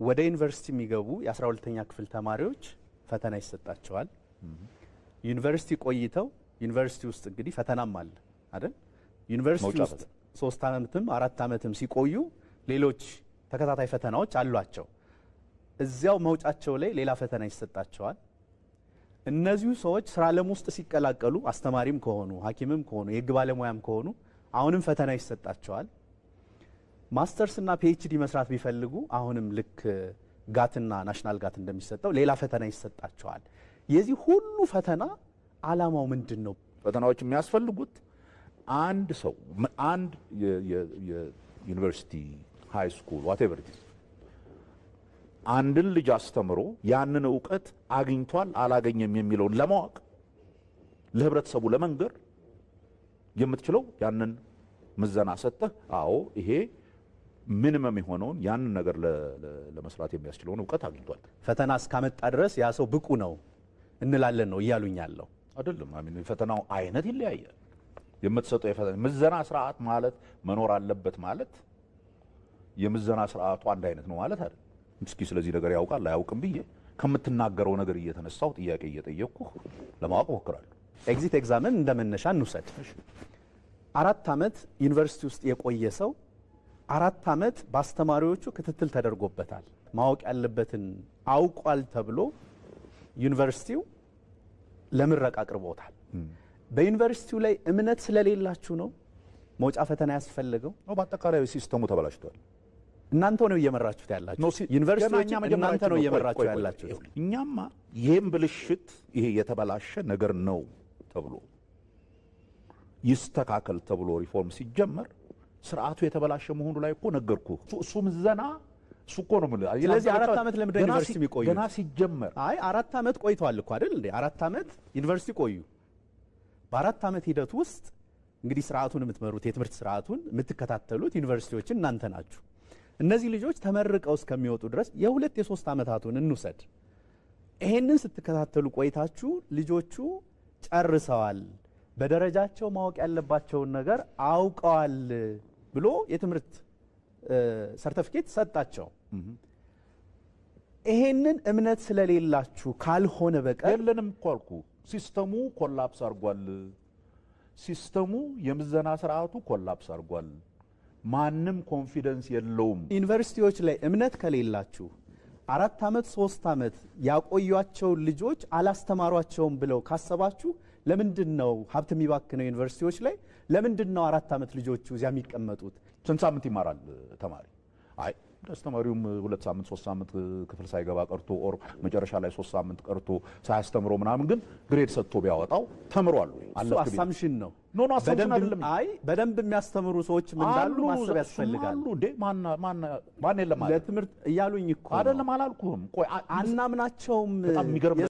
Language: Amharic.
ወደ ዩኒቨርሲቲ የሚገቡ የ12ኛ ክፍል ተማሪዎች ፈተና ይሰጣቸዋል። ዩኒቨርሲቲ ቆይተው ዩኒቨርሲቲ ውስጥ እንግዲህ ፈተናም አለ አይደል? ዩኒቨርሲቲ ውስጥ 3 ዓመትም 4 ዓመትም ሲቆዩ ሌሎች ተከታታይ ፈተናዎች አሏቸው። እዚያው መውጫቸው ላይ ሌላ ፈተና ይሰጣቸዋል። እነዚሁ ሰዎች ስራ ዓለም ውስጥ ሲቀላቀሉ አስተማሪም ከሆኑ ሐኪምም ከሆኑ የህግ ባለሙያም ከሆኑ አሁንም ፈተና ይሰጣቸዋል። ማስተርስ እና PhD መስራት ቢፈልጉ አሁንም ልክ GAT ና national GAT እንደሚሰጠው ሌላ ፈተና ይሰጣቸዋል። የዚህ ሁሉ ፈተና ዓላማው ምንድነው? ፈተናዎች የሚያስፈልጉት አንድ ሰው አንድ የዩኒቨርሲቲ high school whatever it is አንድን ልጅ አስተምሮ ያንን ዕውቀት አግኝቷል አላገኘም የሚለውን ለማወቅ ለህብረተሰቡ ለመንገር የምትችለው ያንን ምዘና ሰጥተህ አዎ ይሄ minimum የሆነውን ያንን ነገር ለመስራት የሚያስችለውን ዕውቀት አግኝቷል ፈተና እስካመጣ ድረስ ያ ሰው ብቁ ነው እንላለን ነው እያሉኝ ያለው አይደለም። አሚን የፈተናው አይነት ይለያያል። የምትሰጠው የፈተና ምዘና ስርዓት ማለት መኖር አለበት ማለት የምዘና ስርዓቱ አንድ አይነት ነው ማለት አይደለም። እስኪ ስለዚህ ነገር ያውቃል አያውቅም ብዬ ከምትናገረው ነገር እየተነሳው ጥያቄ እየጠየቅኩህ ለማወቅ እሞክራለሁ። exit exam ን እንደመነሻ እንውሰድ። 4 ዓመት ዩኒቨርሲቲ ውስጥ የቆየ ሰው 4 ዓመት ባስተማሪዎቹ ክትትል ተደርጎበታል። ማወቅ ያለበትን አውቋል ተብሎ ዩኒቨርሲቲው ለምረቃ አቅርቦታል። በዩኒቨርሲቲው ላይ እምነት ስለሌላችሁ ነው መውጫ ፈተና ያስፈልገው? ነው በአጠቃላይ system ኡ ተበላሽቷል። እናንተ ነው እየመራችሁት ያላችሁት። ዩኒቨርሲቲዎች እናንተ ነው እየመራችሁ ያላችሁት። እኛማ ይሄን ብልሽት ይሄ የተበላሸ ነገር ነው ተብሎ ይስተካከል ተብሎ ሪፎርም ሲጀመር ስርዓቱ የተበላሸ መሆኑ ላይ እኮ ነገርኩህ። እሱ ምዘና እሱ እኮ ነው የምልህ። ስለዚህ 4 ዓመት ለምንድን ነው ዩኒቨርሲቲ የሚቆዩት? ገና ሲጀመር አይ 4 ዓመት ቆይተዋል እኮ አይደል እንዴ? 4 ዓመት ዩኒቨርሲቲ ቆዩ። በ4 ዓመት ሂደት ውስጥ እንግዲህ ስርዓቱን የምትመሩት የትምህርት ስርዓቱን የምትከታተሉት ዩኒቨርሲቲዎችን እናንተ ናችሁ። እነዚህ ልጆች ተመርቀው እስከሚወጡ ድረስ የሁለት የሶስት ዓመታቱን እንውሰድ። ይሄንን ስትከታተሉ ቆይታችሁ ልጆቹ ጨርሰዋል፣ በደረጃቸው ማወቅ ያለባቸውን ነገር አውቀዋል ብሎ የትምህርት ሰርቲፊኬት ሰጣቸው። ይሄንን እምነት ስለሌላችሁ ካልሆነ በቀር የለንም እኮ አልኩህ። system ኡ collapse አድርጓል። system ኡ የምዘና ስርዓቱ collapse አድርጓል። ማንም confidence የለውም። ዩኒቨርሲቲዎች ላይ እምነት ከሌላችሁ 4 ዓመት 3 ዓመት ያቆዩአቸው ልጆች አላስተማሯቸውም ብለው ካሰባችሁ ለምንድነው ሀብት የሚባክነው ዩኒቨርሲቲዎች ላይ? ለምንድነው 4 ዓመት ልጆቹ እዚያ የሚቀመጡት? ስንት ሳምንት ይማራል ተማሪ? አይ አስተማሪውም 2 ሳምንት 3 ሳምንት ክፍል ሳይገባ ቀርቶ or መጨረሻ ላይ 3 ሳምንት ቀርቶ ሳያስተምሮ ምናምን ግን grade ሰጥቶ ቢያወጣው ተምሯል ወይ? እሱ assumption ነው። no no assumption አይደለም። አይ በደንብ የሚያስተምሩ ሰዎች ምን እንዳሉ ማሰብ ያስፈልጋል። አሉ እንዴ? ማን ማን ማን የለም ለትምህርት እያሉኝ እኮ አይደለም አላልኩህም። ቆይ አናምናቸውም። በጣም የሚገርም